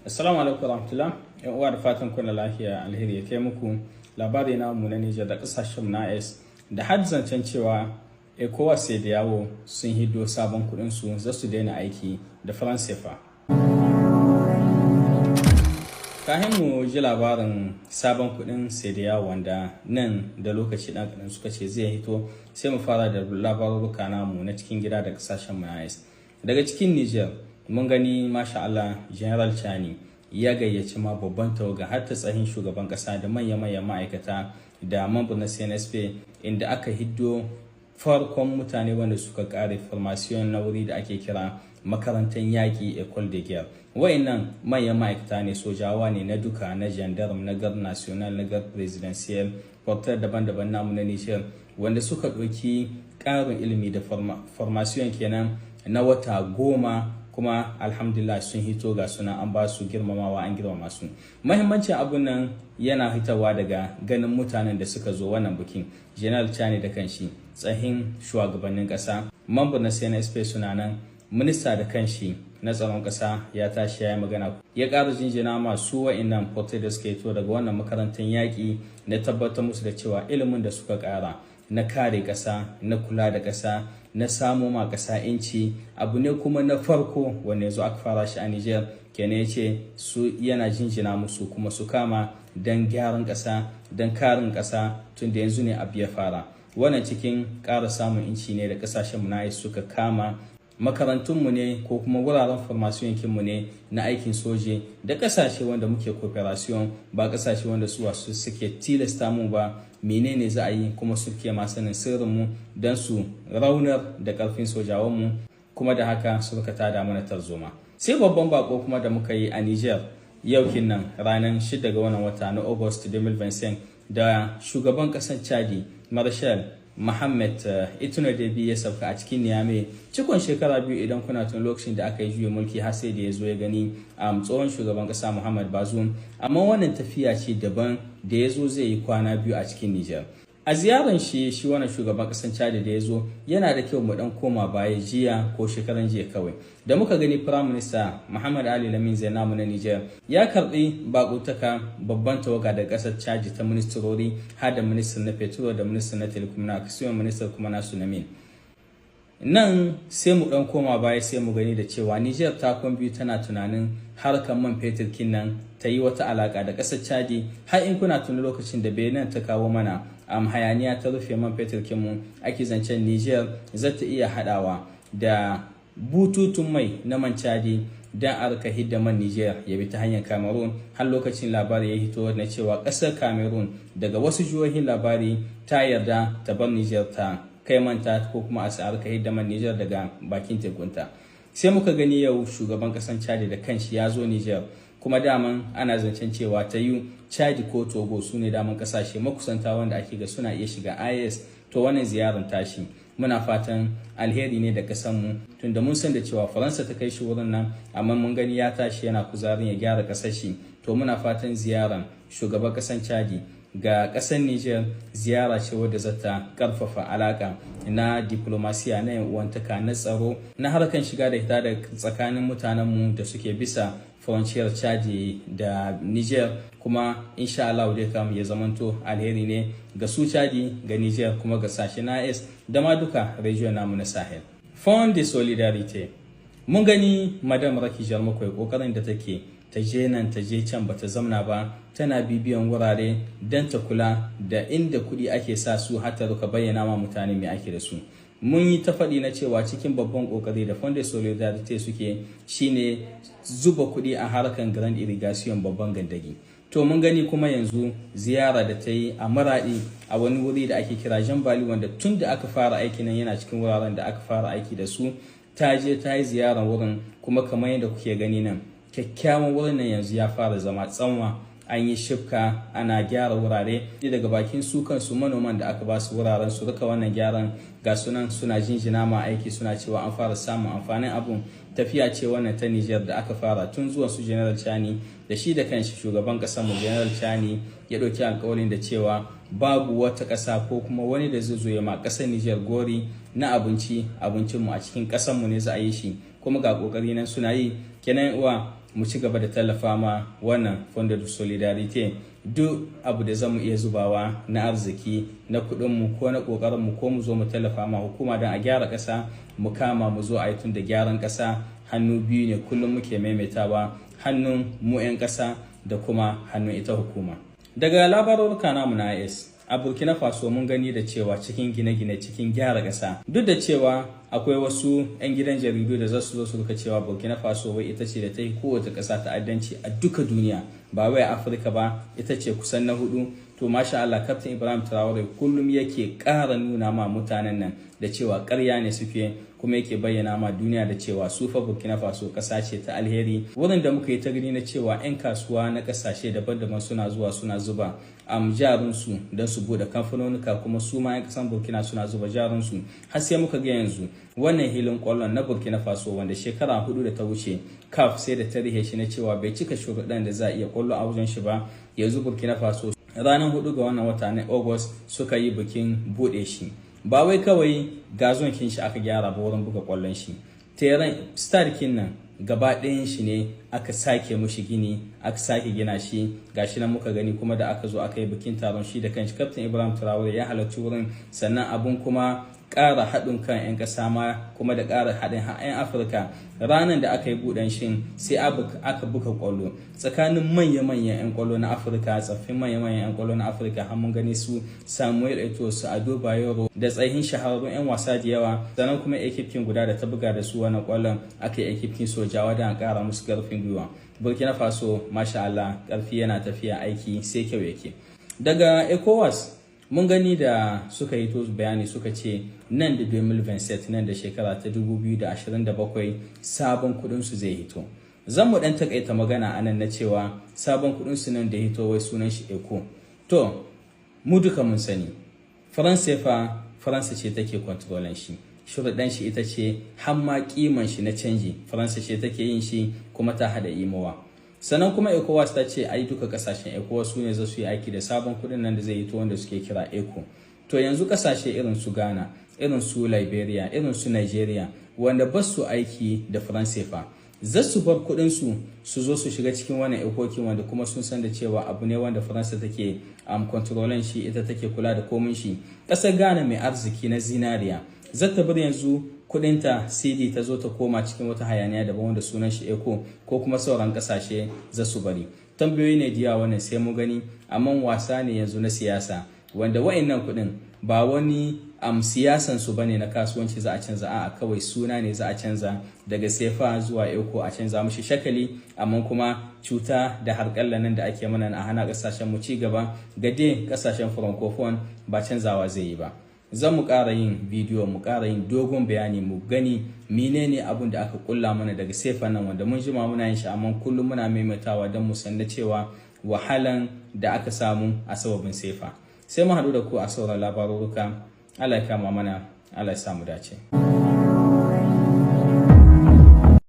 Assalamu alaikum warahmatullah. Yan uwa, da fatan kuna lafiya. Alheri ya kai muku. Labari na mu na Niger da kasashen na S da har zancen cewa ECOWAS, CEDEAO sun hiddo sabon kudin su, za su daina aiki da franc CFA. Kahin mu ji labarin sabon kudin CEDEAO wanda nan da lokaci dan kadan suka ce zai hito, sai mu fara da labaruruka namu na cikin gida da kasashen mu na S. Daga cikin Niger, mun gani, masha Allah, General Tchiani ya gayyaci ma babban tawaga, har ta tsahin shugaban kasa da manya-manyan ma'aikata da mambu na CNSP, inda aka hiddo farkon mutane wanda suka kare formation na wuri da ake kira makarantar yaƙi, Ecole de Guerre. Wayannan manyan ma'aikata ne, sojawa ne na duka, na gendarme, na Garde Nationale, na Garde Présidentielle, porteur daban-daban namu na Niger, wanda suka ɗauki ƙarin ilimi da formation kenan na wata 10. Kuma alhamdulillah sun hito, ga suna an ba su girmamawa, an girmama su. Mahimmancin abun nan yana hitawa daga ganin mutanen da suka zo wannan bikin: General Tchiani da kanshi, tsahin shugabannin kasa, mambo na CNSP suna nan, minista da kanshi na tsaron kasa ya tashi ya yi magana, ya ƙara jinjina masu wa'innan porte da suka hito daga wannan makarantar yaƙi, na tabbatar musu da cewa ilimin da suka ƙara na kare ƙasa, na kula da ƙasa, na samo ma ƙasa inci, abu ne kuma na farko wanda yanzu aka fara shi a Niger kenan. Ya ce su yana jinjina musu, kuma su kama don gyaran ƙasa, don karin ƙasa, tun da yanzu ne abu ya fara. Wannan cikin ƙara samun inci ne da ƙasashen mu na suka kama makarantunmu ne ko kuma wuraren formation kinmu ne na aikin soje da kasashe wanda muke cooperation, ba kasashe wanda su wasu suke tilasta mu ba menene za a yi, kuma suke ma sanin sirrinmu don su raunar da karfin sojawanmu, kuma da haka suka tada mana tarzoma. Sai babban bako kuma da muka yi a Niger yau kinnan, ranar 6 ga wannan wata na August 2025, da shugaban kasar Chadi, Marshal Mohammed Itno Debi, ya sauka a cikin Niamey cikon shekara 2. Idan kuna tun lokacin da aka yi juya mulki, har sai da ya zo ya gani tsohon shugaban kasa Muhammad Bazoum. Amma wannan tafiya ce daban da ya zo zai yi kwana 2 a cikin Niger. A ziyaran shi, shi wannan shugaban kasan Chad da ya zo, yana da kyau mu dan koma baya jiya ko shekaran jiya kawai da muka gani Prime Minister Muhammad Ali Lamin Zainamu na Niger ya karbi bakutaka babban tawaga daga kasar Chad ta ministrori, har da ministan na petrol da ministan na telecommunication, ministan kuma na sunamin nan. Sai mu dan koma baya, sai mu gani da cewa Niger ta kwan biyu tana tunanin harkar man fetur kinnan ta yi wata alaka da kasar Chadi. Har in kuna tuni lokacin da Benin ta kawo mana hayaniya, ta rufe man fetur kinmu, ake zancen Niger za ta iya hadawa da bututun mai na man Chadi don a rika hidda man Niger ya bi ta hanyar Cameroon. Har lokacin labari ya hito na cewa kasar Cameroon, daga wasu jihohin labari, ta yarda ta bar Niger ta kai manta ko kuma a sa ka hidda man Niger daga bakin tekunta. Sai muka gani yau shugaban kasan Chad da kanshi ya zo Niger. Kuma daman ana zancen cewa ta yi Chad ko Togo su ne daman kasashe makusanta wanda ake ga suna iya shiga IS. To, wannan ziyarar tashi muna fatan alheri ne da kasanmu, tunda mun san da cewa Faransa ta kai shi wurin nan, amma mun gani ya tashi yana kuzarin ya gyara kasar shi. To, muna fatan ziyarar shugaban kasan Chadi ga ƙasar Niger ziyara ce wadda za ta karfafa alaka na diplomasiya, na uwantaka, na tsaro, na harkan shiga da hita da tsakanin mutanenmu da suke bisa frontier Chadi da Niger. Kuma insha Allah dai kam ya zamanto alheri ne ga su Chadi, ga Niger, kuma ga sashe na S da ma duka region namu na Sahel. Fond de Solidarité, mun gani Madam Raki Jarmakwai, kokarin da take ta je nan, ta je can, bata zamna ba, tana bibiyan wurare don ta kula da inda kuɗi ake sa su, har ta ruka bayyana ma mutane me ake da su. Mun yi ta faɗi na cewa cikin babban ƙoƙari da Fond de Solidarité suke shine zuba kuɗi a harkan grande irrigation, babban gandagi. To, mun gani kuma yanzu ziyara da ta yi a Maraɗi, a wani wuri da ake kira Jambali, wanda tun da aka fara aiki nan yana cikin wuraren da aka fara aiki da su. Ta je ta yi ziyarar wurin, kuma kamar yadda kuke gani nan, kyakkyawan wurin nan yanzu ya fara zama tsanwa, an yi shifka, ana gyara wurare. Daga bakin su kansu manoman da aka ba su wuraren su rika wannan gyaran, ga sunan suna jinjina ma aiki, suna cewa an fara samun amfanin abun. Tafiya ce wannan ta Niger da aka fara tun zuwan su General Tchiani, da shi da kanshi shugaban kasar mu General Tchiani ya ɗauki alkawarin da cewa babu wata ƙasa ko kuma wani da zai zo ya ma ƙasar Niger gori na abinci, abincinmu a cikin ƙasar mu ne za a yi shi. Kuma ga kokari nan suna yi kenan uwa. Mu ci gaba da tallafa ma wannan Fonds de Solidarité. Duk abu da zamu iya zubawa na arziki, na kuɗinmu ko na ƙoƙarinmu, ko mu zo mu tallafa ma hukuma don a gyara ƙasa, mu kama mu zo a yi, tun da gyaran ƙasa hannu biyu ne. Kullum muke maimaitawa, hannun mu 'yan ƙasa da kuma hannun ita hukuma. Daga labarurruka namu na AES, a Burkina Faso mun gani da cewa cikin gine-gine, cikin gyara ƙasa, duk da cewa akwai wasu 'yan gidan jaridu da za su zo su rika cewa Burkina Faso wai ita ce da ta yi kowace ƙasa ta'addanci a duka duniya, ba wai a Afirka ba, ita ce kusan na hudu. To, masha Allah, Kaftin Ibrahim Traore kullum yake ƙara nuna ma mutanen nan da cewa ƙarya ne suke, kuma yake bayyana ma duniya da cewa su fa Burkina Faso ƙasa ce ta alheri, wurin da muka yi ta gani na cewa 'yan kasuwa na ƙasashe daban-daban suna zuwa suna zuba jarinsu don su bude kamfanonuka, kuma su ma 'yan ƙasan Burkina suna zuba jarinsu, har sai muka ga yanzu wannan hilin kwallon na Burkina Faso, wanda shekara 4 da ta wuce CAF sai da ta rihe shi na cewa bai cika shuruɗan da za a iya kwallo a wajen shi ba, yanzu Burkina Faso ranar 4 ga wannan wata na August suka yi bikin bude shi. Ba wai kawai gazon kin shi aka gyara ba, wurin buga kwallon shi, terrain stade kin nan gaba ɗayan shi ne aka sake mushi gini, aka sake gina shi. Gashi nan muka gani kuma da aka zo aka yi bikin taron shi, da kanshi Kaftin Ibrahim Traore ya halarci wurin. Sannan abun kuma ƙara haɗin kan 'yan ƙasa ma, kuma da ƙara haɗin 'yan Afirka, ranar da aka yi buɗen shin sai aka buga ƙwallo tsakanin manya-manyan 'yan ƙwallo na Afirka, tsaffin manya-manyan 'yan ƙwallo na Afirka, har mun gani su Samuel Eto'o, su Ado Bayero, da tsayin shahararrun 'yan wasa da yawa. Sannan kuma équipe kin guda da ta buga da su wannan ƙwallon, aka yi équipe kin sojawa don a ƙara musu ƙarfin gwiwa. Burkina Faso, masha Allah, ƙarfi yana tafiya, aiki sai kyau yake. Daga ECOWAS mun gani da suka yi to bayani, suka ce nan da 2027, nan da shekara ta 2027, sabon kudinsu zai hito. Zan mu dan takaita magana anan na cewa sabon kudinsu nan da hito, wai sunan shi eco. To, mu duka mun sani Faransa fa, Faransa ce take kontrolan shi, shuruɗan shi ita ce, har ma kiman shi na canji Faransa ce take yin shi, kuma ta hada UEMOA. Sannan kuma ECOWAS ta ce ai duka kasashen ECOWAS su ne za su yi aiki da sabon kudin nan da zai yi to, wanda suke kira eco. To, yanzu kasashe irin su Ghana, irin su Liberia, irin su Nigeria, wanda ba su aiki da franc CFA, za su bar kudin su su zo su shiga cikin wannan ecokin, wanda kuma sun san da cewa abu ne wanda Faransa take kontrolin shi, ita take kula da komin shi. Kasar Ghana mai arziki na zinariya za ta bar yanzu kudinta cedi ta zo ta koma cikin wata hayaniya daban wanda sunan shi eco, ko kuma sauran kasashe za su bari? Tambayoyi ne diya wannan, sai mu gani. Amma wasa ne yanzu na siyasa, wanda wa'annan kudin ba wani siyasan su bane na kasuwanci za a canza, a'a, kawai suna ne za a canza daga sefa zuwa eco, a canza mushi shakali. Amma kuma cuta da harƙalla nan da ake mana a hana kasashen mu ci gaba, gade kasashen francophone, ba canzawa zai yi ba. Zan mu ƙara yin bidiyo, mu ƙara yin dogon bayani, mu gani menene abun da aka kulla mana daga sefa nan, wanda mun jima muna yin shi, amma kullum muna maimaitawa don mu san da cewa wahalan da aka samu a sababin sefa. Sai mu haɗu da ku a sauran labaruruka. Allah ya kama mana, Allah ya samu dace.